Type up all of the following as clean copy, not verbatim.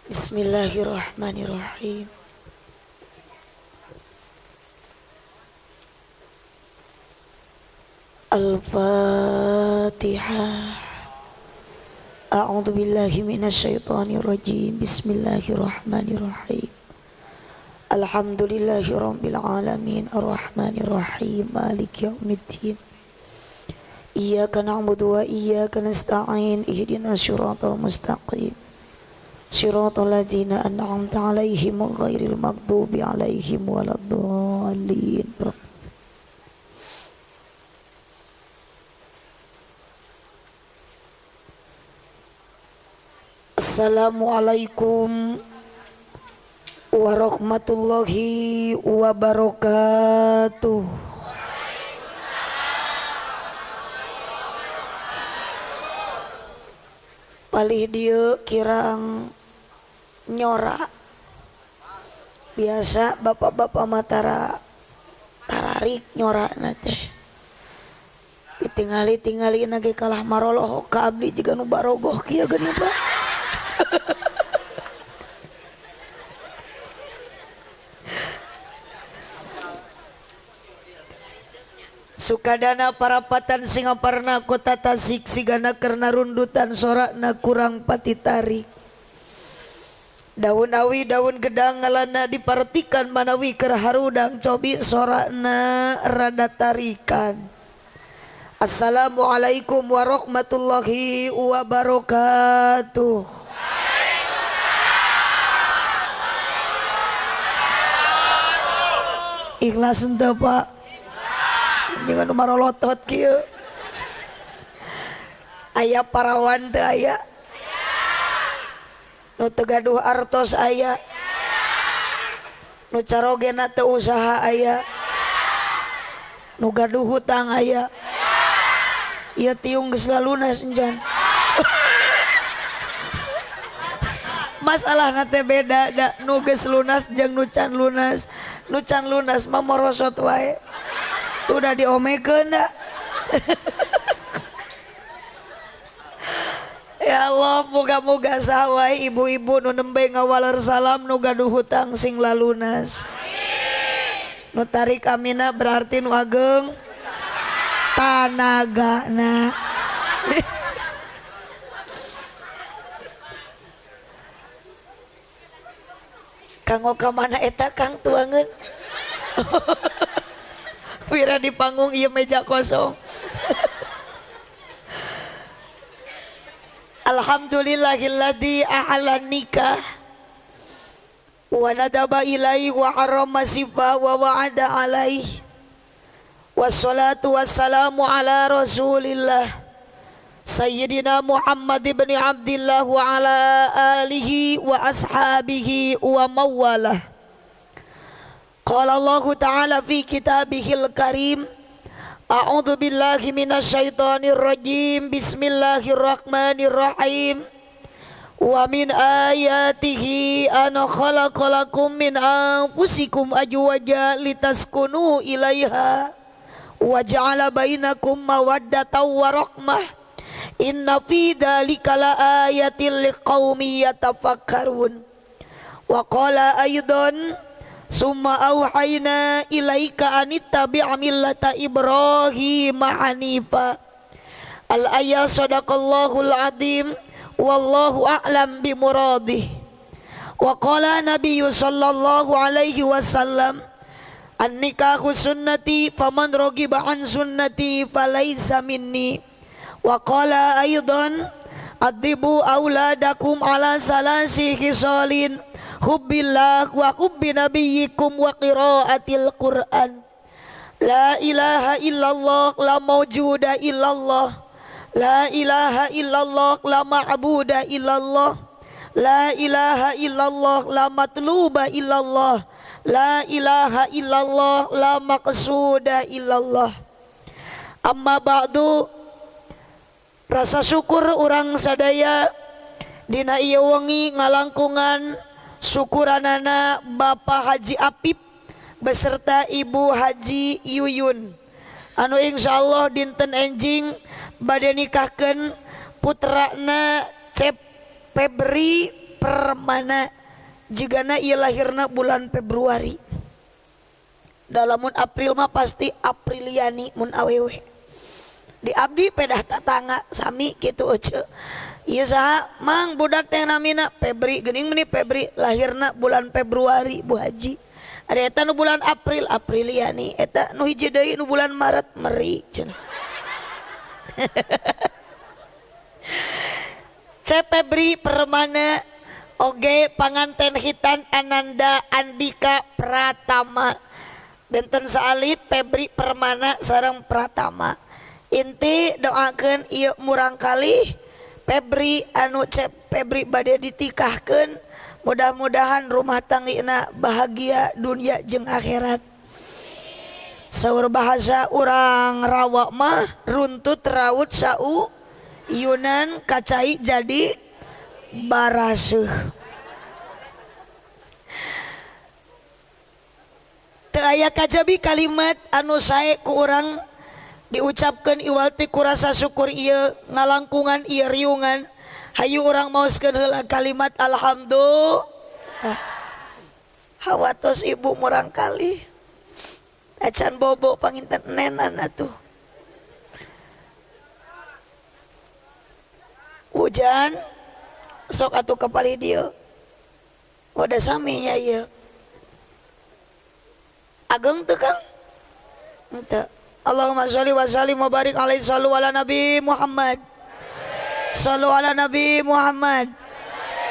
Bismillahirrahmanirrahim. Al-Fatihah. A'udzu billahi minasyaitonir rajim. Bismillahirrahmanirrahim. Alhamdulillahi rabbil alamin arrahmanir rahim maliki yaumiddin. Iyyaka na'budu wa iyyaka nasta'in ihdinas siratal mustaqim. Siratal ladzina an'amta 'alaihim ghairil maghdubi 'alaihim waladdallin. Assalamualaikum warahmatullahi wabarakatuh. Palih dieu kirang nyora. Biasa bapak-bapak matara tararik nyora teh. Ditingali-tingali ge kalah marolohok ka abdi jiga nu barogoh kieu geuning Pak. Sukadana parapatan Singaparna kota Tasik sigana karena rundutan sorakna kurang pati tarik. Daun awi daun gedang ngalana dipartikan manawi keur harudang cobi sorakna rada tarikan. Assalamualaikum warahmatullahi wabarakatuh. Ikhlas henteu Pak? Jangan marolotot kieu. Aya parawan teu aya? Nu teu gaduh artos aya? Nu carogena teu usaha aya? Nu gaduh hutang aya? Ieu tiung geus lalunas encan. Masalahna teh beda da nu geus lunas jeung nu can lunas. Nu can lunas mah morosot wae. Tuh udah diomekeun da. Ya Allah, moga-moga sawai ibu-ibu nu nembe ngawaler salam nu gaduh hutang sing lalunas. Nu tarik amina berarti nu ageng tanagana. Kanggo ka mana eta Kang tuangeun? Wira di panggung ieu meja kosong. Alhamdulillahilladzi ahlan nikah wa nadaba ilaihi wa harrama sifa wa wa'ada alaihi. Wassalatu wassalamu ala rasulillah Sayyidina Muhammad ibn Abdillah wa ala alihi wa ashabihi wa mawalah. Qala Allah ta'ala fi kitabihil karim, a'udzu billahi minasyaitonir rajim, bismillahirrahmanirrahim. Wa min ayatihi an khalaqalakum min anfusikum azwaja litaskunu ilaiha wa ja'ala bainakum mawaddatan wa rahmah. Inna fi dzalika laayatil liqaumin yatafakkarun. Wa qala aidan summa auhayna ilaika anittabi' millata Ibrahim hanifa. Al ayat sadaqallahul azim wallahu a'lam bimuradih. Wa qala nabiyyu sallallahu alaihi wasallam, an-nikahu sunnati faman raghiba an sunnati falaisa minni. Wa qala aidan adibu auladakum ala salasi khisalin hubbillah wa hubbi nabiyyikum wa qiraatil Qur'an. La ilaha illallah la mawjuda illallah. La ilaha illallah la ma'buda illallah. La ilaha illallah la matluba illallah. La ilaha illallah la maqsuda illallah. Amma ba'du. Rasa syukur urang sadaya dina ieu wengi ngalangkungan syukuranana Bapak Haji Apip beserta Ibu Haji Yuyun anu insyaallah dinten enjing bade nikahkeun putrana Cep Febri Permana jigana ieu lahirna bulan Februari. Dalamun April mah pasti Apriliani mun awewe. Di abdi pedah tatangga sami kitu ece. Ieu saha mang budak teh namina Febri geuning meni Febri lahirna bulan Februari Bu Haji. Ada eta nu bulan April Apriliani eta nu hiji deui nu bulan Maret Meri cenah. C Febri Permana oge panganten hitan Ananda Andika Pratama. Benten saalit Febri Permana sareng Pratama. Inti doakeun ieu murang kalih Febri anu C Febri bade ditikahkeun mudah-mudahan rumah tanggina bahagia dunia jeung akhirat. Saur bahasa urang rawa mah runtut raut sau yunan kacai jadi baraseuh. Teu aya kajabi kalimat anu sae ku urang diucapkeun iwal ti ku rasa syukur ieu ngalangkungan ieu riungan. Hayu urang maoskeun heula kalimat alhamdulillah. Hawatos ibu murang kali acan bobo panginten nenan atuh. Hujan sok atuh kapali dieu. Udah sami nya ieu. Ageng teu Kang? Henteu. Allahumma sholli wa sallim wa barik alaihi sallu ala Nabi Muhammad. Sallu ala Nabi Muhammad.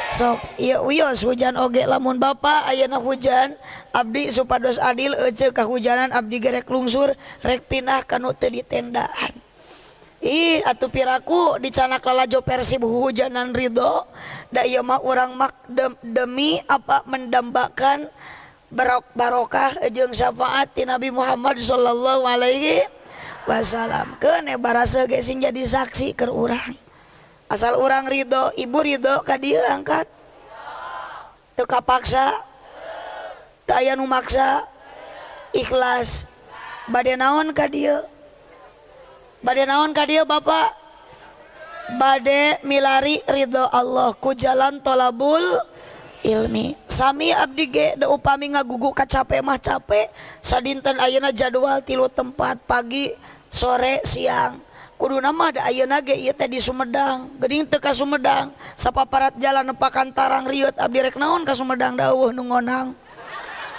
Sok ieu wios hujan oge lamun bapa ayeuna hujan abdi supados adil ece kahujanan abdi gerek lungsur rek pindah ka nu teu ditendaan. Ih atuh piraku dicanak lalajo Persib hujanan ridho da ieu mah urang mah demi apa mendambakan barokah jeung syafaat ti Nabi Muhammad sallallahu alaihi wasallam. Keun baraseuh ge sing jadi saksi keur urang. Asal urang ridho, ibu ridho ka dieu angkat. Teu kapaksa, teu aya nu maksa, ikhlas. Bade naon ka dieu? Bade naon ka dieu Bapak? Bade milari ridho Allah ku jalan tolabul ilmi. Sami abdi ge da upami ngagugu kacape mah cape. Sadinten ayeuna jadwal 3 tempat pagi, sore, siang. Kuduna mah da ayeuna ge ieu teh di Sumedang. Geuning teu ka Sumedang, sapaparat jalan nepakan tarang rieut abdi rek naon ka Sumedang da eueuh nu ngonang.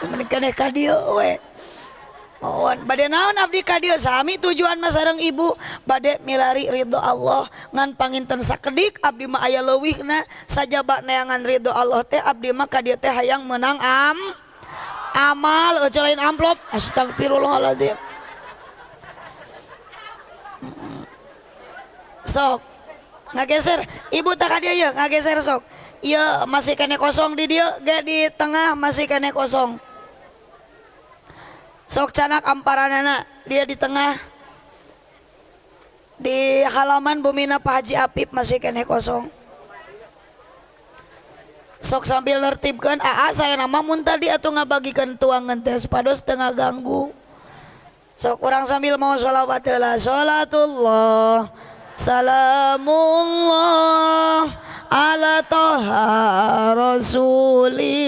Mending keneh ka dieu we. Mohon bade naon abdi ka dieu sami tujuan mah sareng ibu bade milari ridho Allah ngan panginten sakedik abdi mah aya leuwihna sajaba neangan ridho Allah teh abdi mah ka dieu teh hayang meunang amal eueuh lain amplop. Astagfirullahaladzim. Sok ngageser ibu tak ka dieu ye ngageser sok ieu masih kene kosong di dieu ge di tengah masih kene kosong. Sok canak amparanana dia di tengah di halaman bumina Pak Haji Apip masih kene kosong. Sok sambil nertibkeun aa saya nama mun tadi atuh ngabagikeun tuangan teh supados teu ngaganggu. Sok urang sambil mau sholawat heula. Sholatullah salamullah ala toha rasulillah.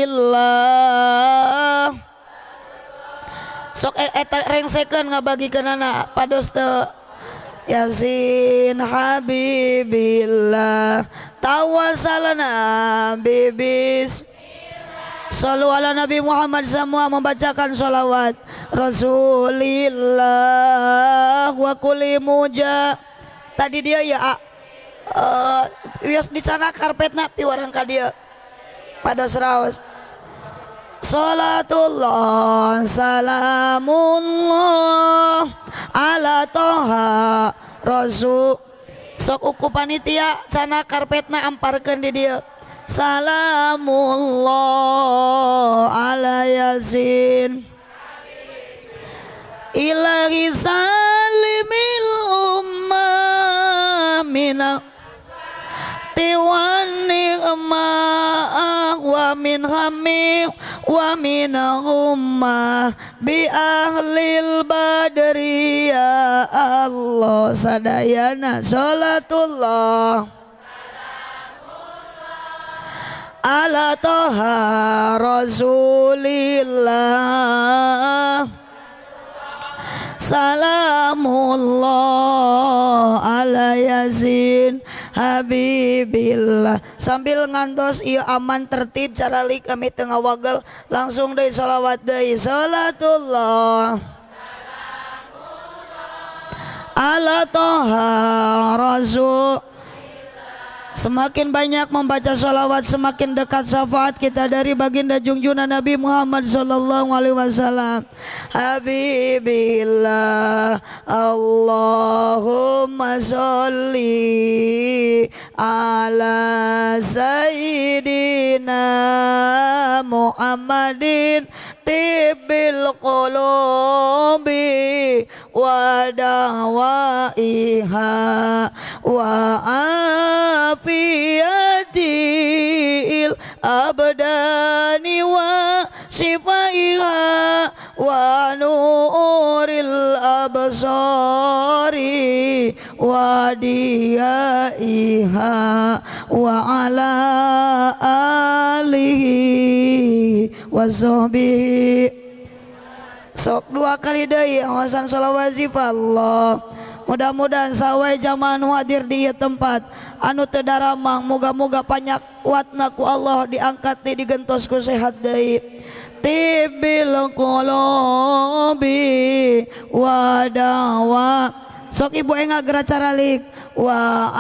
Sok eta rengsekeun ngabagikeunana pados teu Yasin habibillah tawasalna bibis. Sallu ala Nabi Muhammad, semua membacakan sholawat Rasulillah wa kulli muja. Tadi dia ya wios dicana karpetna piwarang ka dieu pados raos. Salatullah salamullah ala toha rasul. Sok uku panitia cana karpetna amparkeun di dieu. Salamullah ala yasin ilahi salimil ummah minal tiwan ni'mah wa min hammi wa min ummah bi ahlil badri ya Allah. Sadayana salatullah ala toha rasulillah salamullah ala yasin habibillah. Sambil ngantos ieu aman tertib caralik kami tengah wagel langsung deui sholawat deui salatullah ala toha rasul. Semakin banyak membaca sholawat, semakin dekat syafaat kita dari baginda junjungan Nabi Muhammad sallallahu alaihi wasallam. Habibillah, Allahumma sholli ala sayyidina Muhammadin tibbil qulubi wa dawaiha wa afiyatil abdani wa shifaiha wa nuril absari wa diyaiha wa ala alihi wa sahbihi. Sok dua kali deui awasan sholawat wazifah Allah. Mudah-mudahan sawai jamaah nu hadir di ieu tempat anu teu daramang moga-moga panyak kuatna ku Allah diangkat deui digentos ku sehat deui. Tibil qulubi wa dawa. Sok ibu engal geura caralik wa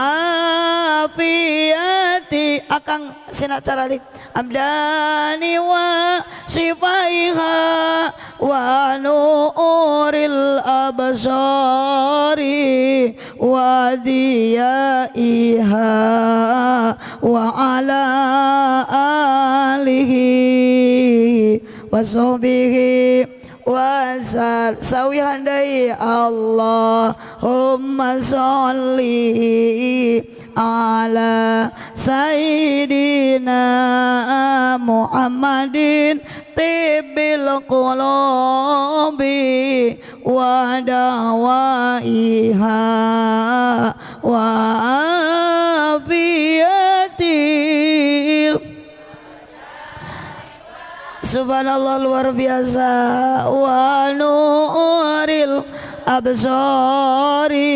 afiyati akang sina caralik abdani wa sifaiha wa nuril absari wa diyaiha wa ala alihi wa sahbihi wasal. Sawihan deui Allahumma sholli ala sayyidina Muhammadin tibbil qulubi wa dawaiha wa afiyatil. Subhanallah luar biasa. Wa nuril absari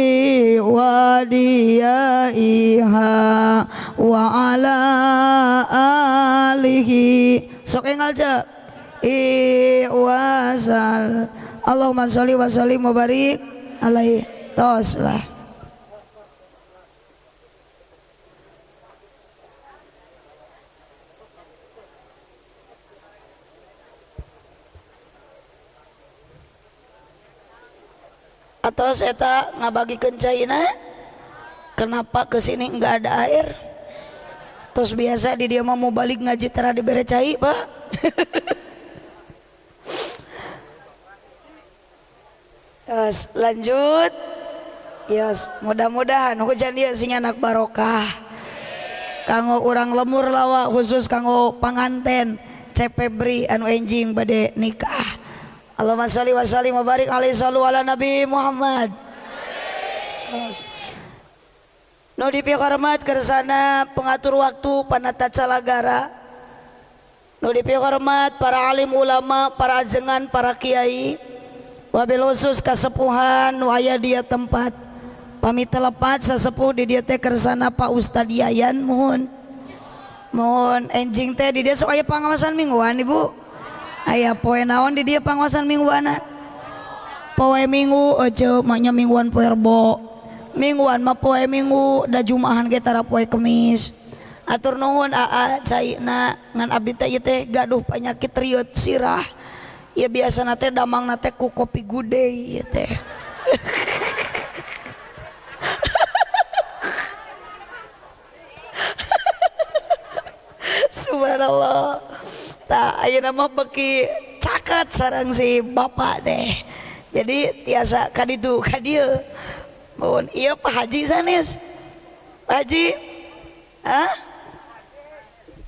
wa diyaiha wa ala alihi. Sok engal ce wasal. Allahumma sholli wa sallim wa barik alaihi. Tos lah. Atau saya ngabagikeun caina, kenapa kesini nggak ada air? Terus biasa di dia mau balik ngaji tara dibere cai pak. Terus lanjut. Yes, mudah-mudahan hujan dia sing anak barokah. Kanggo urang lemur lawa khusus kanggo panganten Cepebri anu enjing bade nikah. Allahumma sholli wa sallim wa barik alaihi sallu ala Nabi Muhammad. Nu dipihormat kersana pengatur waktu panata calagara. Nu dipihormat para alim ulama, para ajengan, para kiai. Wabil khusus kasepuhan nu aya dia tempat. Pamit telepat sasepuh di dieu teh kersana Pak Ustad Yayan muhun. Muhun enjing teh di dieu sok aya pangawasan mingguan Ibu. Aya poe naon di dia pangawasan mingguana? Poe minggu aja maknya mingguan poe Rebo. Mingguan mah poe minggu da Jumahan ge tara poe Kemis. Atur nuhun aa caina ngan abdi teh ieu teh gaduh panyakit riut sirah. Ya biasana teh damangna teh ku kopi gude ieu teh. Subhanallah. Tah ayeuna mah beki caket sareng si bapak deh. Jadi tiasa ka ditu ka dieu. Mun ieu Pak Haji sanes. Pak Haji? Hah?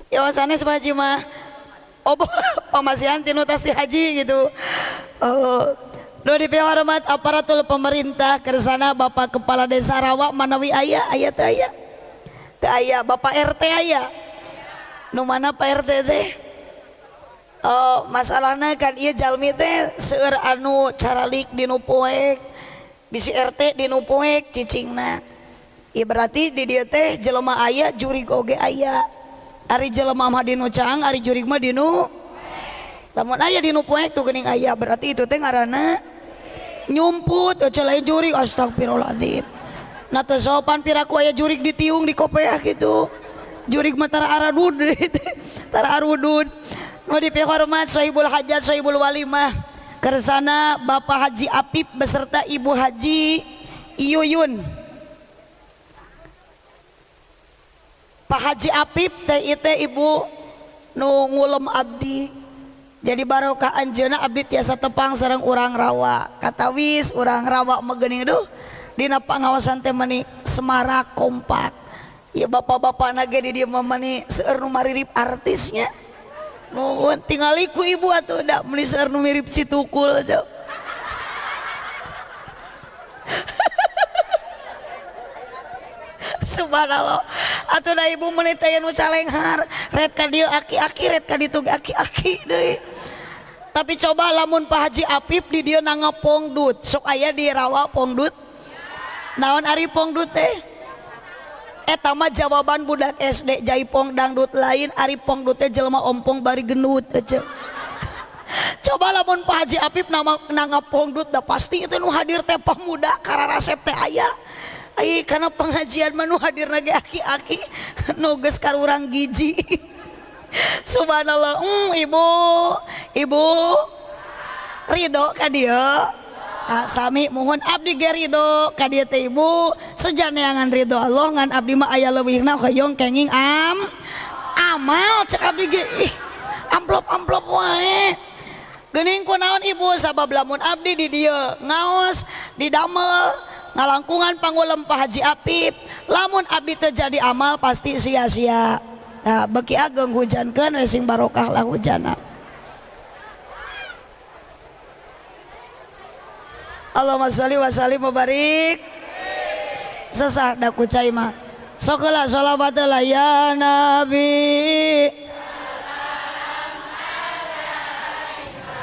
Ya sanes Pak Haji mah. Oh, pamasihan tinu tas di haji gitu. Oh, nu dipihormat aparatur pemerintah kersana Bapak Kepala Desa Rawa manawi aya, aya teu aya? Teu aya, Bapak RT aya. Nu mana Pak RT teh? Oh, masalahna kan ieu jalmi teh seueur anu caralik di nu poek. Bisi RT di nu poek cicingna. Ieu berarti di dieu teh jelema aya jurig oge aya. Ari jelema mah di nu caang, ari jurig mah di nu lamun aya di nu poek tuh geuning aya, berarti itu teh ngaranna nyumput, eueuh lain jurig, astagfirullahaladzim. Nah teu sopan piraku aya jurig ditiung di kopeah kitu. Jurig mah tara aradud, tara arudud. Nu dipihormat Sohibul Hajat, Sohibul Walimah. Kersana Bapak Haji Apip beserta Ibu Haji Iyuyun. Pak Haji Apip teh ieu teh ibu nu ngulem abdi. Jadi barokah anjeunna abdi tiasa tepang sareng urang rawa. Katawis urang rawa mah geuning duh dina pangaosan teh meuni semarak kompak. Ya bapak-bapak nage di dieu mah meuni seueur nu maririp artisnya. Nuhun tingali ku ibu atuh da meuni seueur nu mirip si Tukul jauh. Subhanallah. Atuh da ibu meuni teh nu calenghar, ret ka dieu aki-aki, ret ka ditu aki-aki deui. Tapi coba lamun Pak Haji Apip di dieu nangga pongdut, sok aya di rawa pongdut. Naon ari pongdut teh? Eta mah jawaban budak SD jaipong dangdut lain, ari pongdut teh jelema ompong bari gendut aja. Coba lamun Pak Haji Apip nama nangga pongdut da pasti itu nu hadir teh pemuda kararasep teh aya. Ai kana pengajian mah nu hadirna ge aki-aki nu geus karurang giji. Subhanallah. Ibu, ibu ridho ka dieu. Ah, sami muhun abdi ge ridho ka dieu teh ibu, sejaneangan ridho Allah ngan abdi mah aya leuwihna hoyong kenging amal cek abdi ge ih amplop-amplop wae. Geuning kunaon ibu sabab lamun abdi di dieu ngaos didamel ngalangkungan pangulem Pak Haji Apip, lamun abdi teu jadi amal pasti sia-sia. Nah, beki ageng hujankeun we sing barokah lah hujana. Allahumma sholli wa sallim wa barik. Sesah da ku cai mah. Sok heula sholawat heula ya Nabi.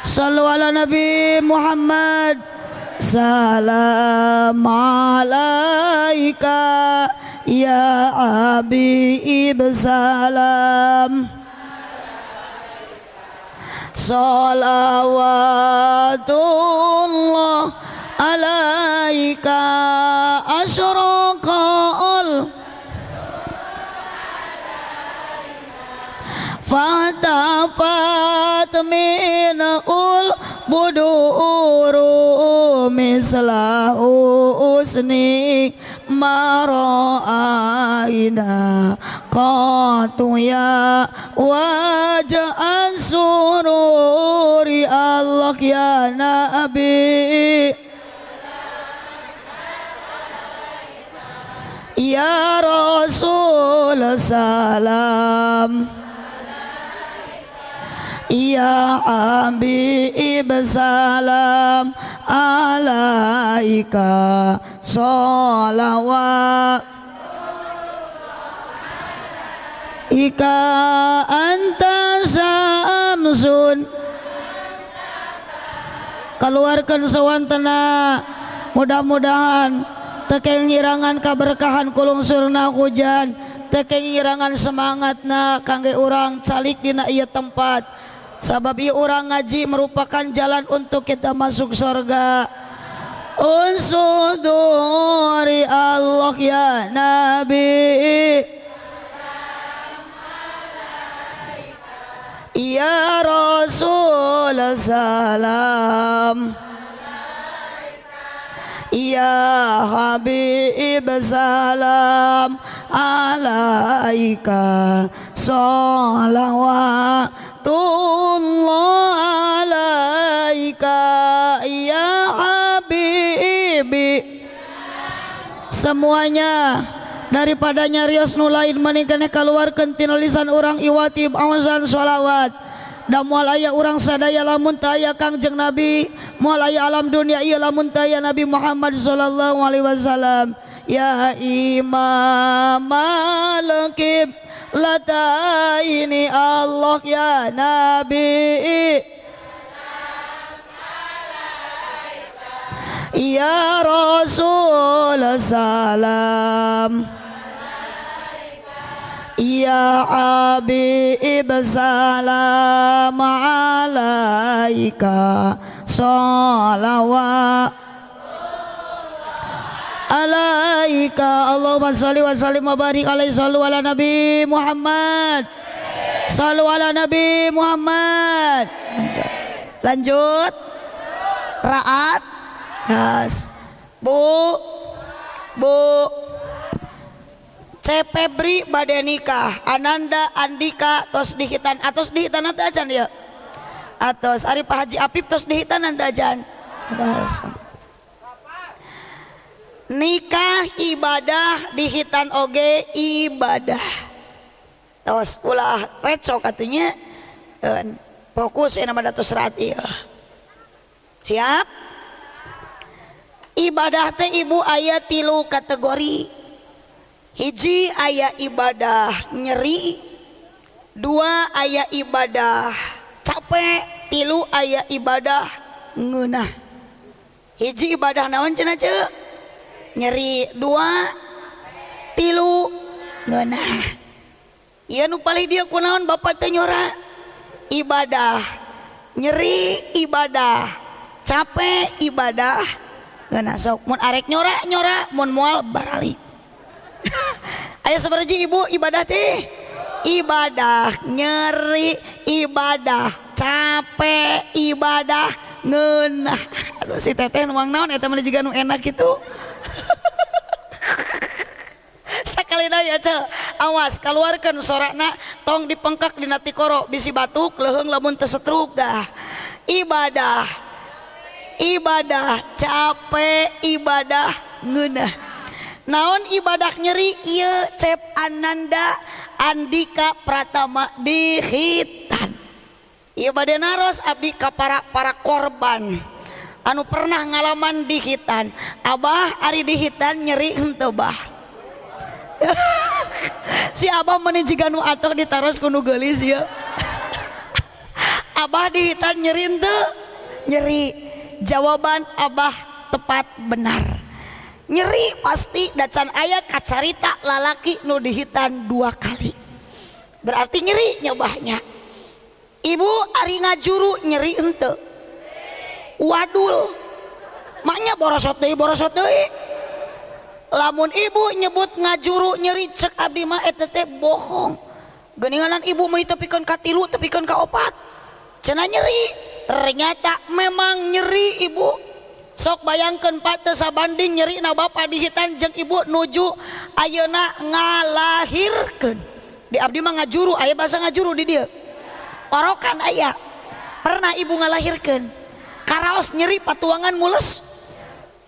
Shallu ala Nabi Muhammad. Salam alaika ya habib salam. Shalawatullah alaika asyraqal fatafat minul buduru misla usni mara'aina qatu ya wajah sururi Allah ya Nabi ya Rasul salam ya Habib salam alaika sholawat ika anta samsun. Keluarkan sewantena mudah-mudahan tekeng ngirangan kaberkahan kulungsurna hujan, tekeng ngirangan semangatna kangge urang calik dina ieu tempat. Sabab ieu urang ngaji merupakan jalan untuk kita masuk surga. Unsuduri Allah ya Nabi ya Rasul salam ya Habib salam alaika sholawatullah alaika ya Habibi. Semuanya daripada nyarios nu lain mending kaluarkeun tina lisan urang iwatib awasan sholawat. Da moal aya urang sadaya lamun teu aya Kangjeng Nabi, moal aya alam dunia ieu lamun teu aya Nabi Muhammad sallallahu alaihi wasallam. Ya Imam al-Qiblatain Lataini Allah ya Nabi ya Rasul salam ya Habib salam alaika sholawat alaika. Allahumma sholli wa sallim wa barik alaihi sallu ala Nabi Muhammad sallu ala Nabi Muhammad. Lanjut raat. Yes. Bu, Bu, Cepebri bade nikah, Ananda Andika tos dihitan, atos dihitan nanti ajan ya, atos Ari Pak Haji Apip tos dihitan nanti ajan. Nikah ibadah dihitan oge ibadah. Tos ulah recok atunya, fokus ya nama datos raat ieu. Siap? Ibadah teh ibu aya tilu kategori. Hiji aya ibadah nyeri, dua aya ibadah capek, tilu aya ibadah ngeunah. Hiji ibadah naon cenah ceu? Nyeri, dua, tilu ngeunah. Ieu nu palih dieu kunaon bapak teh nyora? Ibadah nyeri, ibadah capek, ibadah ngeunah. Sok mun arek nyora nyora, mun moal barali. Aya sabaraha ibu ibadah teh? Ibadah nyeri, ibadah capek, ibadah ngeunah. Aduh si teteh nuang naon eta mah jiga nu enak kitu. Sakali deui ya ceu, awas kaluarkeun sorana tong dipengkak dina tikoro bisi batuk leuheung lamun teu setruk dah. Ibadah ibadah capek, ibadah ngeunah. Naon ibadah nyeri? Ieu Cep Ananda Andika Pratama dihitan. Ieu bade naros abdi ka para korban anu pernah ngalaman dihitan. Abah ari dihitan nyeri henteu bah? Si abah meni jiga nu atoh ditaros ku nu geulis ieu. Abah dihitan nyeri henteu? Nyeri. Jawaban abah tepat benar. Nyeri pasti dacan aya kacarita lalaki nu dihitan dua kali. Berarti nyeri nyobahnya. Ibu ari ngajuru nyeri henteu? Wadul. Maknya borosot deui borosot deui. Lamun ibu nyebut ngajuru nyeri cek abdi mah eta teh bohong. Geuninganan ibu meuni tepikeun ka tilu tepikeun ka opat. Cenah nyeri. Ternyata memang nyeri ibu. Sok bayangkeun pak teu sabanding nyeri na bapak dihitan jeung ibu nuju ayeuna ngalahirkeun. Di abdi mah ngajuru, aya bahasa ngajuru di dieu. Orokan aya. Pernah ibu ngalahirkeun. Karaos nyeri patuangan mules.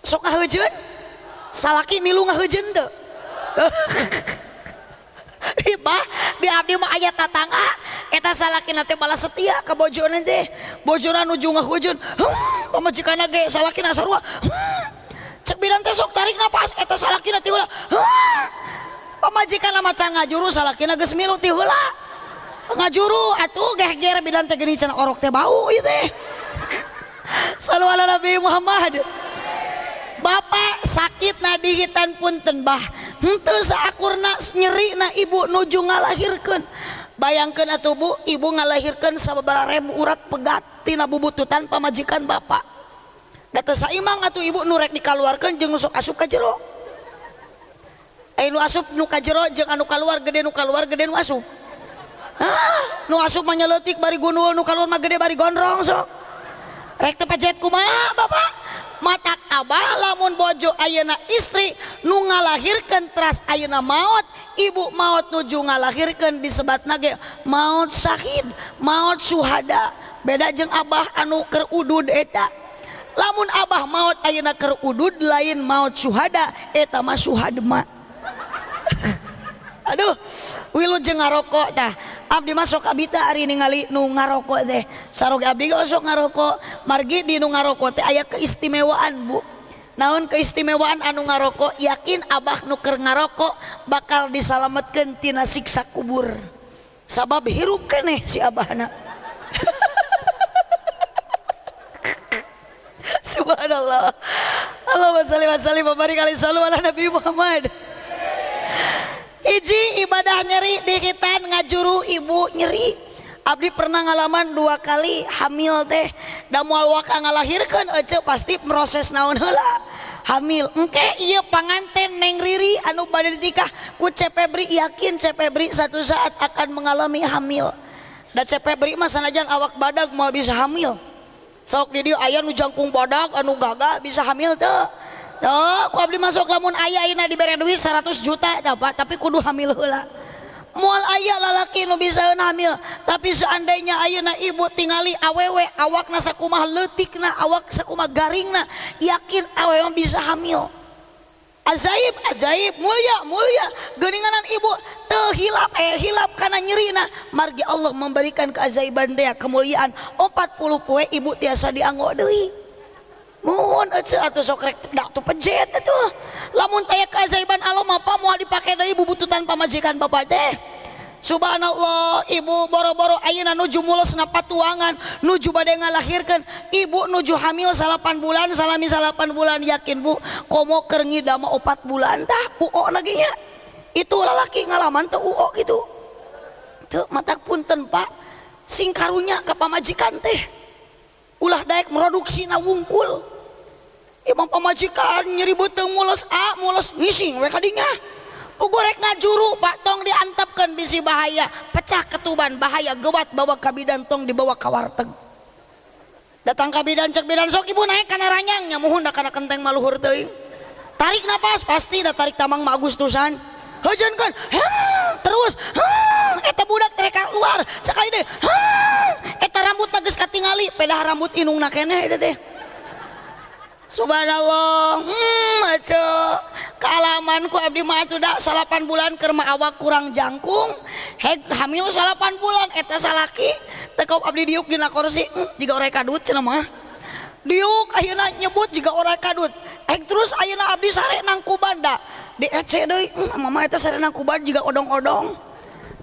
Sok ngaheujeun. Salaki milu ngaheujeun teu? Bah, di abdi mah aya tatangga eta salakina teh balas setia ka bojona teh. Bojona nuju ngaheujeun, pamajikanna ge salakina sarua. Cek bidan teh sok tarik napas eta salakina ti heula. Pamajikanna macan ngajuru salakina geus milu ti heula. Ngajuru atuh gehger bidan teh geuning cenah orok teh bau ieu teh. Sallu ala Nabi Muhammad. Bapak sakit na dihitan punten bah henteu saakurna nyeri na ibu nuju ngalahirkeun. Bayangkeun atuh bu, ibu ngalahirkeun sababaraha ribu urat pegat tina bubututan pamajikan bapak. Da teu saimang atuh ibu nu rek dikaluarkeun jeung nu sok asup ka jero. Aya nu asup nu ka jero jeung anu kaluar gede nu kaluar gede nu asup. Hah, nu asup mah nyeleutik bari gundul, nu kaluar mah gede bari gondrong sok. Rek teu pajet kumaha bapak? Matak abah lamun bojo ayeuna istri nu ngalahirkeun teras ayeuna maot, ibu maot nuju ngalahirkeun disebatna ge maot syahid, maot syuhada. Beda jeung abah anu keur udud eta. Lamun abah maot ayeuna keur udud lain maot syuhada, eta mah syuhadma. Aduh, wilujeng ngarokok tah. Abdi mah sok abita ari ningali nu ngarokok teh. Sarog abdi ge sok ngarokok. Margi di nu ngarokok teh aya keistimewaan, Bu. Naon keistimewaan anu ngarokok? Yakin abah nu keur ngarokok bakal disalametkeun tina siksa kubur. Sabab hirup keneh si abahna. Subhanallah. Allahumma shalli wa sallim wa barik alaihi sallu ala Nabi Muhammad. Hiji ibadah nyeri di khitan ngajuru ibu nyeri. Abdi pernah ngalaman 2 kali hamil teh. Da moal waka ngalahirkeun ece pasti proses naon heula. Hamil engke ieu panganten Neng Riri anu bade ditikah ku Cep Febri, yakin Cep Febri satu saat akan mengalami hamil. Da Cep Febri mah sanajan awak badag moal bisa hamil. Sok di dieu aya nu jangkung badag anu gagah bisa hamil teu. Teu ku abdi masuk lamun aya ayeuna dibere duit 100 juta tah Pak, tapi kudu hamil heula. Moal aya lalaki nu bisa hamil, tapi seandainya ayeuna ibu tingali awewe awakna sakumaha leutikna, awak sakumaha garingna, yakin awewe bisa hamil. Ajaib, ajaib, mulia, mulia. Geuninganan ibu teu hilap, hilap kana nyerina. Margi Allah memberikan keajaiban teh kemuliaan. 40 poe ibu tiasa dianggo deui. Mohon ece atuh sok rek dak tuh pejet atuh. Lamun taya keajaiban Allah mah apa moal dipake deui bubututan pamajikan bapak teh. Subhanallah, ibu boro-boro ayeuna nuju mulesna patuangan, nuju bade ngalahirkeun, ibu nuju hamil 8 bulan, salami 8 bulan, yakin bu, komo keur ngidam 4 bulan tah uo lagi nya. Itu lalaki ngalaman teu uo gitu. Teu matak punten Pak, sing karunya ka pamajikan teh. Ulah daek produksina wungkul. Imam pamajikan nyeri beuteung mules a mules ngising we kadinya. Ugorek ngajuru Pak, tong diantepkeun bisi bahaya, pecah ketuban bahaya, gewat bawa ka bidan, tong dibawa ka warteg. Datang ka bidan, cek bidan sok ibu naik kana ranyang nya muhun da kana kenteng maluhur teuing. Tarik napas pasti da tarik tamang mah Agustusan. Heujeunkeun, terus, eta budak rek keluar sakali deui, eta rambutna geus katingali, pedah rambut inungna keneh eta teh. Subhanallah, ece kealaman ku abdi mah atuh da 8 bulan keur mah awak kurang jangkung, heg hamil 8 bulan eta salaki teh kau abdi diuk dina kursi, jiga orai kadut cenah mah. Diuk ayeuna nyebut jiga orai kadut. Heg terus ayeuna abdi sare nangkuban da di ece deui, mama eta sare nangkuban jiga odong-odong.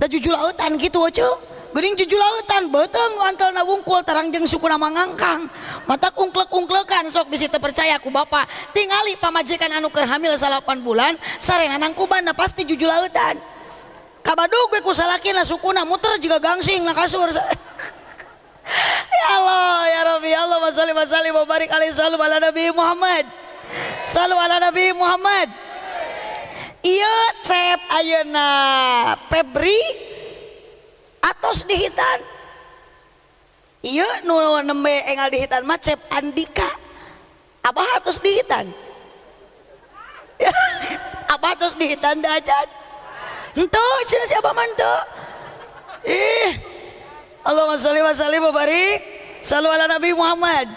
Da jujulautan kitu ece. Geuning jujulautan beuteung nu antelna wungkul tarang jeung sukuna mangangkang. Matak ungklek-ungklekan sok bisi teu percaya ku bapak. Tingali pamajikan anu keur hamil 8 bulan sarena nangkuban na pasti jujulautan. Kabadug we ku salakina sukuna muter jiga gangsing na kasur. Ya Allah ya Rabbi, ya Allah shalli wa sallim wa barik alaihi sallu ala Nabi Muhammad. Sallu ala Nabi Muhammad. Ieu Cep ayeuna Febri atos dihitan. Ieu nu nembe engal dihitan mah Cep Andika. Abah atos dihitan. Abah atos dihitan da acan. Henteu cenah si abah mah henteu. Ih. Allahumma sholli wa sallim wa barik sallu ala Nabi Muhammad.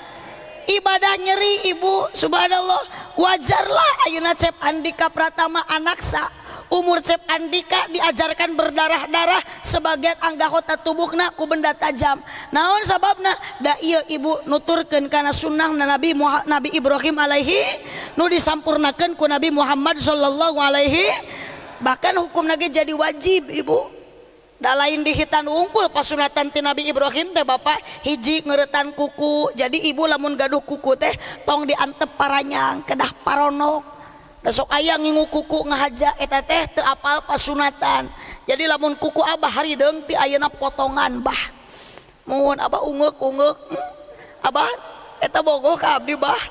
Ibadah nyeri ibu, subhanallah, wajarlah ayeuna Cep Andika Pratama anaksa. Umur Cep Andika diajarkan berdarah-darah sebagian anggota tubuhna ku benda tajam. Naon sababna? Da ieu ibu nuturkeun kana sunnah Nabi Nabi Ibrahim alaihi nu disampurnakeun ku Nabi Muhammad sallallahu alaihi. Bahkan hukumna ge jadi wajib ibu. Da lain dihitan wungkul pasunatan ti Nabi Ibrahim teh bapak hiji ngeuretan kuku. Jadi ibu lamun gaduh kuku teh tong diantep paranyang kedah paronok. Da sok aya ngingu kuku ngahaja eta teh teu apal pasunatan. Jadi lamun kuku abah harideung ti ayeuna potongan bah. Muhun abah ungeuk-ungeuk. Abah eta bogoh ka abdi bah.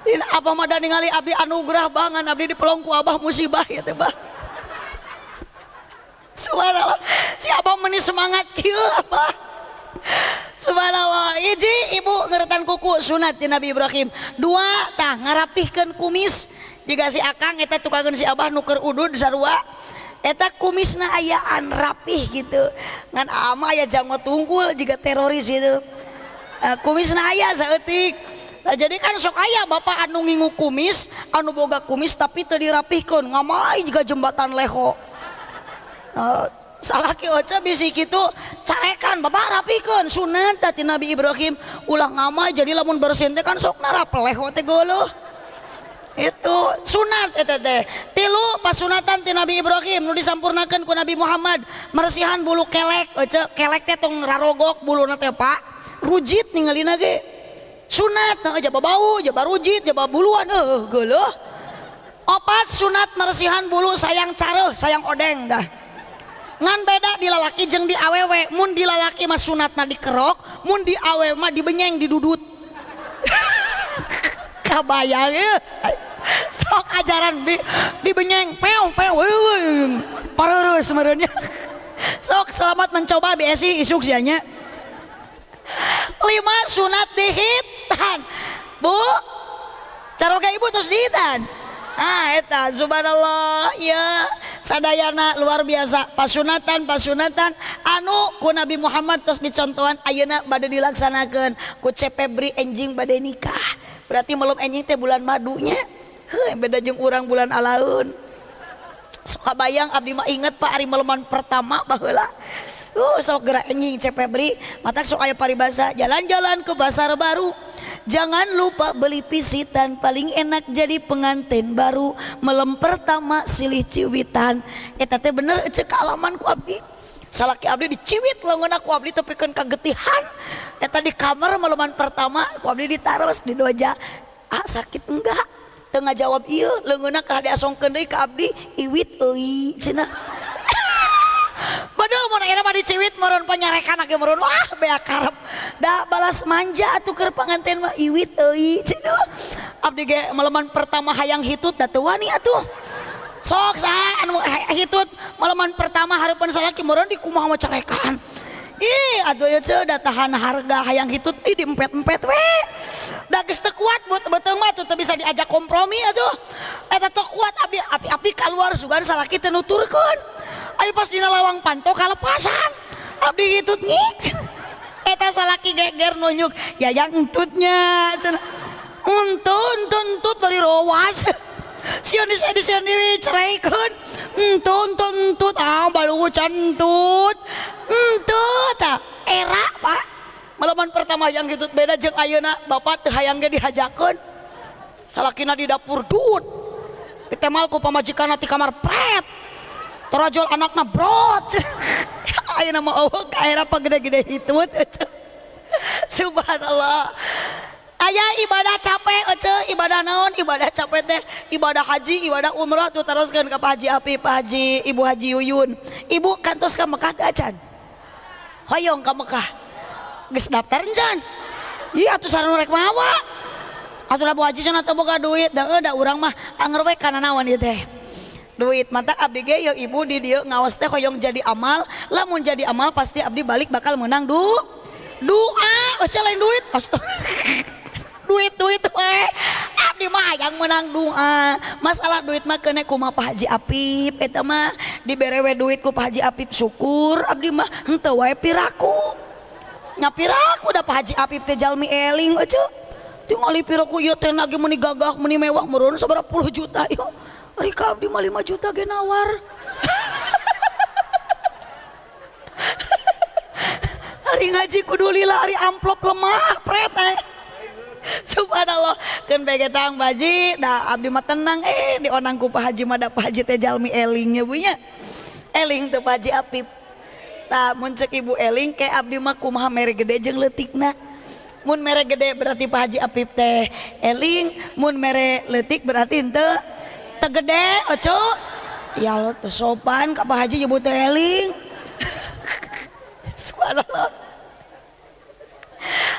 Dina abah mah da ningali abdi anugerah bangan abdi dipelong ku abah musibah ya teh bah. Subhanallah, si abah meni semangat kieu abah. Subhanallah, hiji ibu ngeretan kuku sunat ti Nabi Ibrahim. Dua tah ngarapihkeun kumis. Jika si akang eta tukangeun si abah nu keur udud sarua. Eta kumisna ayaan rapih gitu. Ngan ama aya janggot tunggul jiga teroris gitu. Kumisna aya saeutik. Nah, jadi kan sok aya bapak anu ngingu kumis, anu boga kumis tapi teu dirapihkeun, ngamai jiga jembatan leho. Salaki oce bisi kitu carekan bapak rapikeun sunat ti Nabi Ibrahim ulah ngamai. Jadi lamun bersin teh kan sok narapel leho teh geuleuh. Itu sunat eta teh. Tilu pasunatan ti Nabi Ibrahim nu disampurnakeun ku Nabi Muhammad, meresihan bulu kelek. Ece kelek teh tong rarogok buluna teh Pak. Rujit ningalina ge. Sunat nah jaba bau, jaba rujit, jaba buluan geuleuh. Opat sunat meresihan bulu sayang careuh, sayang odeng dah. Ngan beda di lalaki jeung di awewe. Mun di lalaki mah sunatna dikerok, mun di awewe mah dibenyeng didudut. Kabayang ya. Sok ajaran dibenyeng pew pew pareureuh sebenarnya. Sok selamat mencoba BSI isuk sianya. 5 sunat dihitan. Bu, caroga ibu terus dihitan. Ah eta subhanallah ya sadayana luar biasa pasunatan pasunatan anu ku Nabi Muhammad terus dicontohan ayeuna bade dilaksanakeun ku Cepebri enjing bade nikah. Berarti melum enjing teh bulan madunya. Heuh beda jeung urang bulan alaun. Sok kabayang abdi mah inget Pak ari meleman pertama baheula. Sok gerak enjing Cepebri matak sok aya paribasa jalan-jalan ke pasar baru. Jangan lupa beli pisitan, paling enak jadi pengantin baru. Melem pertama silih ciwitan. Eta teh bener cek kaalaman ku abdi. Salaki abdi diciwit leungeunna ku abdi tepikeun kagetihan. Eta di kamar meleman pertama ku abdi ditaros di doja. Ah sakit enggak? Teu ngajawab ieu leungeunna kalah diasongkeun deui ka abdi iwit euy cenah. Baduh mun ayeuna mah diciwit meureun panyarekan ge meureun wah bea karep. Da balas manja atuh keur panganten mah iwit euy cenah. Abdi ge meleman pertama hayang hitut da teu wani atuh. Sok saha anu hitut meleman pertama hareupeun salaki meureun di kumaha mah carekan. Ih atuh ieu ceu da tahan harga hayang hitut ih diempet-empet we. Da geus teu kuat beuteung mah atuh teu bisa diajak kompromi atuh. Eta teu kuat abdi api-api kaluar sugan salaki teu nuturkeun. Ayo pas dina lawang panto kalepasan abdi hitut ngik. Eta salaki geger nunjuk ya yang entutnya cenah. Entut entut bari rowas. Sieun di diceraikeun. Entut entut ah balugu cantut. Entut ah era Pak. Malaman pertama yang hitut beda jeung ayeuna bapak teu hayang ge dihajakeun. Salakina di dapur dut. Ditemal ku pamajikanna ti kamar pret. Torajol anakna brot. Ayeuna mah eueuh ka era pagede-gede hitut. Subhanallah. Aya ibadah capek ece, ibadah naon? Ibadah capek teh, ibadah haji, ibadah umroh tuh teruskeun ka Pak Haji Api, Pak Haji, Ibu Haji Yuyun. Ibu kantos ka Mekah teh acan? Hoyong ka Mekah. Geus daftar encan? Iya atuh sareng rek mawa. Atuh da Bu Haji cenah teu boga duit, da da urang mah anger we kana naon ieu teh. Duit mantap abdi ge yeuh ibu di dieu ngaos teh hoyong jadi amal, lamun jadi amal pasti abdi balik bakal menang doa, eueuh lain duit. Astagfirullah. Duit we. Abdi mah hayang menang doa. Masalah duit mah keune kumaha Pak Haji Apip eta mah dibere we duit ku Pak Haji Apip syukur abdi mah henteu wae piraku. Nya piraku da Pak Haji Apip teh jalmi eling eueuh. Tingali piraku ieu teh nage meuni gagah meuni mewah meureun sabaraha puluh juta ieu. Ari ka abdi mah 5 juta ge nawar. Ari ngaji kudu lila ari amplop lemah pret eh. Subhanallah keun bae tang baji da abdi mah tenang dionang ku Pak Haji mah da Pak Haji teh jalmi eling nya bu nya. Eling teu Pak Haji Apip. Tah mun ceuk ibu eling ke abdi mah kumaha mere gede jeung leutikna. Mun mere gede berarti Pak Haji Apip teh eling, mun mere leutik berarti henteu teu gede oco. Ya Allah teu sopan ka Pak Haji nyebut teh eling. Subhanallah.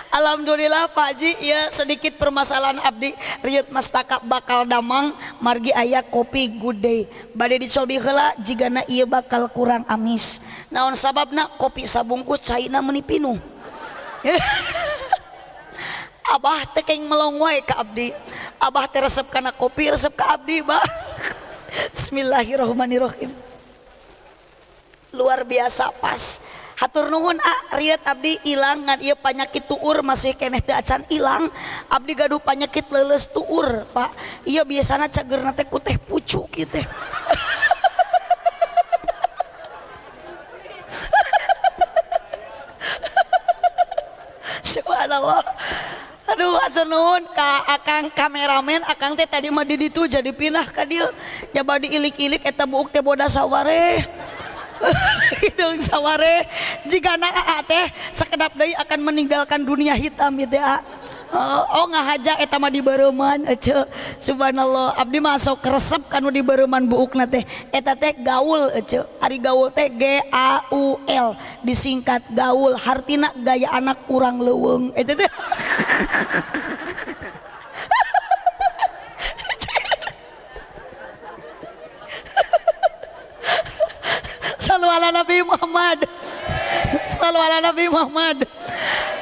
Alhamdulillah Pak Haji ya sedikit permasalahan abdi riut mastaka bakal damang margi aya kopi Good Day bade dicobi heula jigana ieu bakal kurang amis. Naon sababna kopi sabungkus caina meuni pinuh. Abah teh keng melong wae ka abdi. Abah teh resep kana kopi resep ka abdi bah. Bismillahirrahmanirrahim. Luar biasa pas. Hatur nuhun ah riet abdi ilang ngan ieu panyakit tuur masih keneh teu acan ilang. Abdi gaduh panyakit leuleus tuur Pak. Ieu biasana cageurna teh ku teh pucuk ieu teh. Subhanallah. Aduh atur nuhun ka akang kameramen, akang teh tadi mah di ditu jadi pindah ka dieu. Jaba diilik-ilik eta buuk teh bodas saware. Hideung saware jigana aa teh sakedap deui akan meninggalkan dunia hitam ieu teh a. Oh ngahaja eta mah dibereuman ece. Subhanallah abdi mah sok resep kanu dibereuman buukna teh. Eta teh gaul ece. Ari gaul teh G A U L disingkat gaul hartina gaya anak urang leuweung eta teh. Sallu ala Nabi Muhammad. Sallu ala Nabi Muhammad.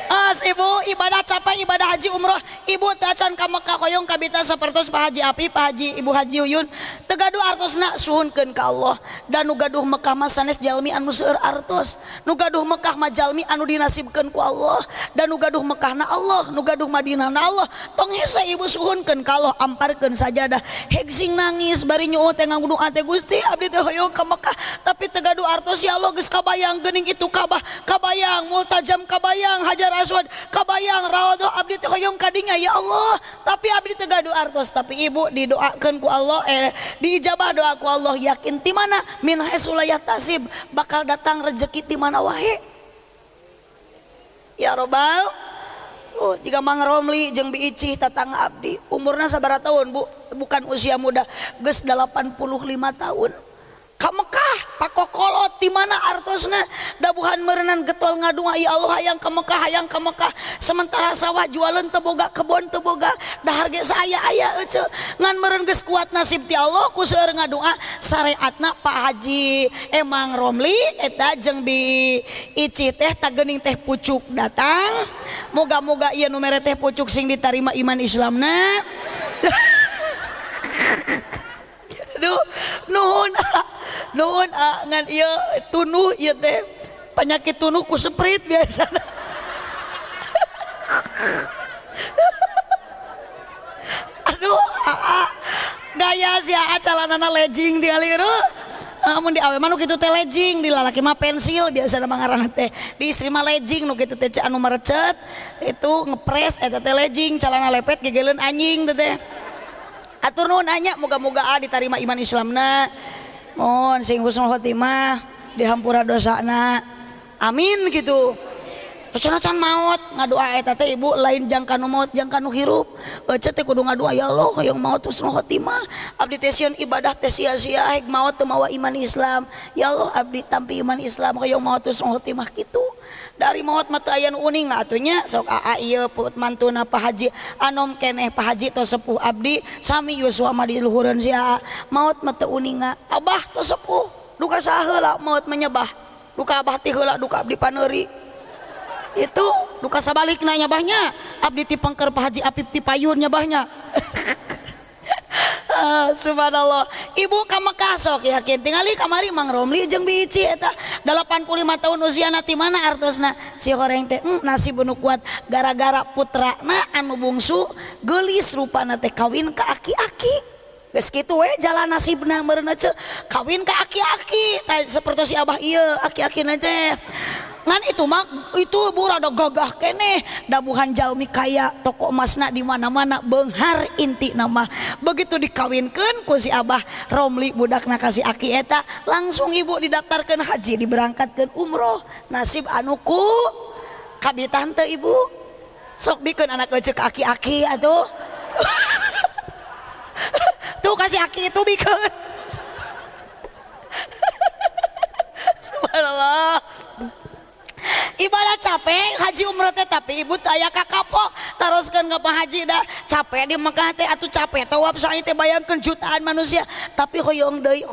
As ibu ibadah capek ibadah haji umroh ibu tacan ka Mekah hoyong kabita sapertos Pak Haji Api Pak Haji Ibu Haji Uyun teu gaduh artosna suhunkeun ka Allah dan nu gaduh Mekah mah sanes jalmi anu seueur artos nu gaduh Mekah mah jalmi anu dinasibkeun ku Allah dan nu gaduh Mekahna Allah nu gaduh Madinahna Allah tong hese ibu suhunkeun ka Allah amparkeun sajadah heg sing nangis bari nyuuh teh ngangudung teh Gusti abdi teh hoyong ka Mekah tapi teu gaduh artos ya Allah geus kabayang geuning itu Ka'bah kabayang Multajam kabayang Hajar Aswad kabayang Raudhah abdi teh hoyong kadinya ya Allah tapi abdi teu gaduh artos tapi ibu didoakeun ku Allah diijabah doa ku Allah yakin ti mana min haitsu la yahtasib bakal datang rezeki ti mana wae ya robbal. Oh jika Mang Romli jeung Bi Icih tatangga abdi umurna sabaraha tahun Bu bukan usia muda geus 85 tahun ka Mekah pakokolot di mana artosna dabuhan meureunan getol ngadua ya Allah hayang ka Mekah hayang ka Mekah sementara sawah jualan teu boga kebon teu boga dahar ge saaya-aya ece ngan meureun geus kuat nasib ti Allah ku seueur ngadua syariatna Pak Haji Emang Romli eta jeung Bi Ici teh tageuning teh pucuk datang moga-moga ieu nu mere teh pucuk sing ditarima iman Islamna. Aduh nuhun nuhun ngan ieu tunuh ieu teh penyakit tunuh ku seprit biasana. Aduh gaya si aa calanana legging dialir amun di awe mah nu kitu teh legging di lalaki mah pensil biasana mah ngaranna teh di istri mah legging nu kitu teh anu merecet itu ngepres eta teh legging calana lepet gegeleun anjing teh teh. Atur nuhun anya moga-moga ditarima iman Islamna mohon sing husnul khotimah dihampura dosana amin gitu. Can maot ngadoa eta teh ibu lain jangka nu maot jangka nu hirup ece teh kudu ngadoa ya Allah hoyong maot husnul khotimah abdi teh sieun ibadah teh sia-sia heg maot teu mawa iman Islam ya Allah abdi tampi iman Islam hoyong maot husnul khotimah kitu dari maot mah teu aya nu uning atuh nya sok aa ieu mantuna Pak Haji anom keneh Pak Haji tos sepuh abdi sami yuswa mah di luhureun si aa maot mah teu uninga abah tos sepuh duka saheula maot menyebah duka abah ti heula duka abdi paneuri itu duka sabalikna nyabahnya abdi ti pengker Pak Haji Apip ti payun nyabahnya. Subhanallah ibu ka Mekah sok yakin tingali kamari Mang Romli jeung Bi Ici eta 85 tahun usiana ti mana artosna si horeng teh nasib nu kuat gara-gara putrana anu bungsu geulis rupana teh kawin ka aki-aki geus kitu we jalan nasibna meureun ce kawin ka aki-aki sapertos si abah ieu aki-akina teh ngan itu mah itu bu rada gagah keneh dabuhan jalmi kaya toko emasna di mana-mana beunghar inti nama begitu dikawinkeun ku si abah Romli budakna ka si aki eta langsung ibu didaftarkeun haji diberangkatkeun umroh nasib anu ku kabitan teu ibu sok bikeun anak ece ka aki-aki atuh. Tuh kasih aki itu bikeun. Subhanallah ibadah capek haji umroh teh tapi ibu taya kakapok taroskeun ka Pak Haji dah capek di Mekah teh atuh capek tawaf sa'i teh bayangkeun jutaan manusia tapi hoyong deui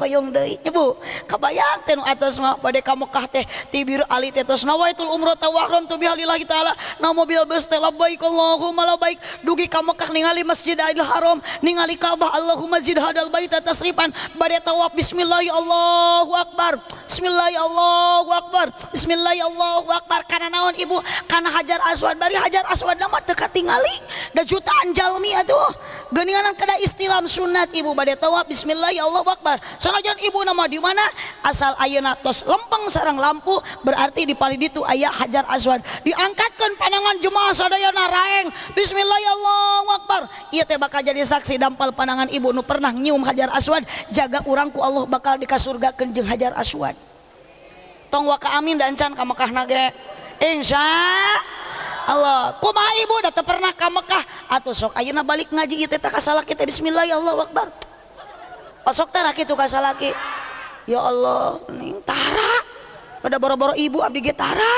ibu kabayang teh nu atos mah bade ka Mekah teh ti Bir Ali teh tos nawaitul umroh tawahram tu bihalillahi taala na mobil bus teh labbaik Allahumma labbaik dugi ka Mekah ningali Masjidil Haram ningali Ka'bah Allahumma zid hadal baita tasrifan bade tawaf bismillah Allahu akbar bismillah Allahu akbar bismillah Allahu akbar Akbar kana naon ibu kana Hajar Aswad bari Hajar Aswad mah teu katingali da jutaan jalmi atuh geuninganan kada istilam sunat ibu bade tawaf bismillah ya Allahu Akbar sanajan ibu nama di mana asal ayeuna tos lempeng sareng lampu berarti di palih ditu aya Hajar Aswad diangkatkeun pandangan jemaah sadayana raeng bismillah ya Allahu Akbar ieu teh bakal jadi saksi dampal pandangan ibu nu pernah nyium Hajar Aswad jaga urang ku Allah bakal dikasurgakeun jeung Hajar Aswad tong waka amin dan can ka Mekah nage insya Allah kumaha ibu da teu pernah ka Mekah atuh sok ayeuna balik ngaji ieu teh ka salaki teh bismillah ya Allahu Akbar osok tara kitu ka salaki ya Allah ning tara pada boro-boro ibu abdi ge tara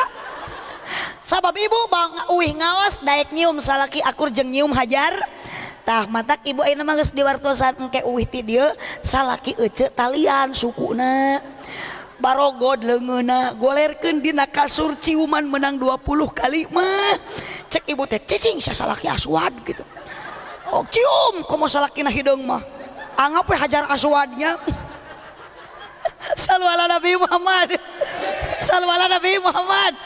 sabab ibu bang uih ngawas daek nyium salaki akur jeung nyium hajar tah matak ibu ayeuna mah geus diwartosan engke uih ti dieu salaki ece talian sukuna barogod leungeuna golerkeun dina kasur ciuman menang 20 kali mah cek ibu teh cicing salaki aswad gitu oh cium komo salakina hideung mah anggap we Hajar Aswadnya sallu ala Nabi Muhammad sallu ala Nabi Muhammad.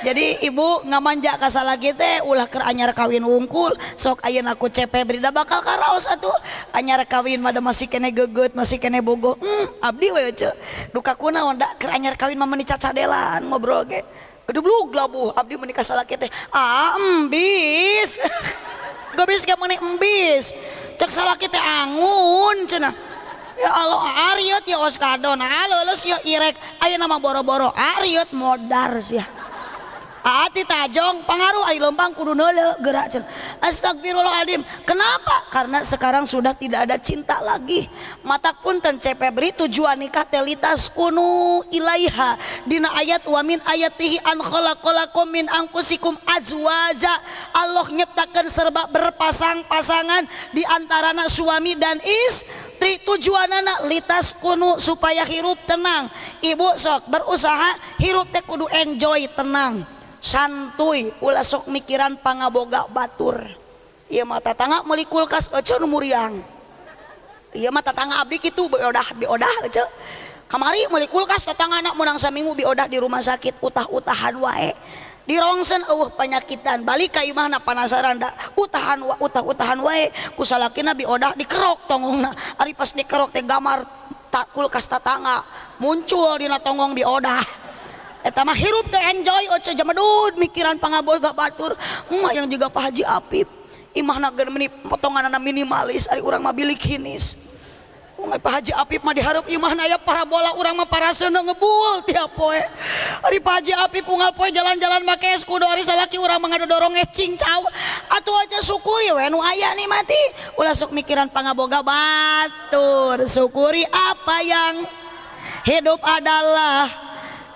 Jadi ibu ngamanja ka salaki teh ulah keur anyar kawin wungkul sok ayeuna ku CP berida bakal karaos atuh anyar kawin mah da masih kene geget masih kene bogoh abdi we ceu duka kunaon da keur anyar kawin mah meuni cacadelan ngobrol ge gedublug labuh abdi meuni ka salaki teh ah embis gebis ge meuni embis cek salaki teh angun cenah ya Allah ariot ya oskadon aleuleus ya irek ayeuna mah boro-boro ariot modar sia ati tajong pangaruh ai lempang kudu neuleuh gerak cenah astagfirullahaladzim. Kenapa? Karena sekarang sudah tidak ada cinta lagi. Matak punten CP beri tujuan nikah telitas kunu ilaiha dina ayat wa min ayatihi an khalaqalakum min anfusikum azwaja. Allah nyiptakeun serba berpasang-pasangan di antarana suami dan istri tujuanana litas kunu supaya hirup tenang. Ibu sok berusaha hirup teh kudu enjoy tenang santuy ulah sok mikiran pangaboga batur ieu mah tatangga meuli kulkas ece nu muriang ieu mah tatangga abdi kitu beodah beodah ece kamari meuli kulkas tatangga anak menang saminggu biodah di rumah sakit utah-utahan wae dirongsen eueuh panyakitan balik ka imahna panasaran da utahan wa utah-utahan wae ku salakina biodah dikerok tongongna ari pas dikerok teh gamar tak kulkas tatangga muncul dina tonggong biodah eta mah hirup teh enjoy oce jamedud mikiran pangaboga batur mah yang juga Pak Haji Apip imahna geun meni potonganana minimalis ari urang mah bilik hinis Pak Haji Apip mah dihareup imahna aya parabola urang mah paraseuneu ngebul tiap poe ari Pak Haji Apip unggal poe jalan-jalan make es kudu ari salaki urang mah ngadodorong es cincau atuh aja syukuri we nu aya nih mati ulah sok mikiran pangaboga batur syukuri apa yang hidup adalah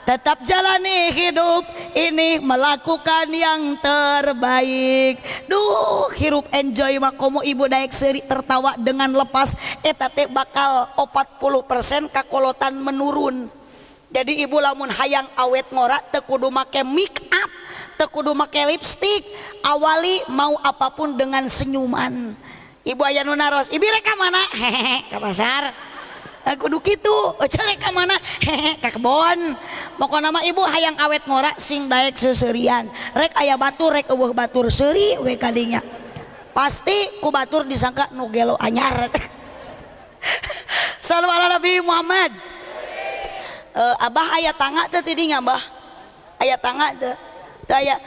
tetap jalani hidup ini melakukan yang terbaik. Duh, hirup enjoy mah komo ibu daek seuri tertawa dengan lepas eta teh bakal 40% kakolotan menurun. Jadi ibu lamun hayang awet ngora teu kudu make make up, teu kudu make lipstick, awali mau apapun dengan senyuman. Ibu aya nu naros, "Ibi rek ka mana?" Hehehe, ka pasar. Kudu kitu, rek ka mana? Hehe, ka kebon. Pokona mah ibu hayang awet ngora sing daek seuseurian. Rek aya batur rek eueuh batur seuri we kadinya. Pasti ku batur disangka nu gelo anyar. Sallu ala Nabi Muhammad. Abah aya tangga teu ti dinya, Mbah? Aya tangga teu? Teu aya.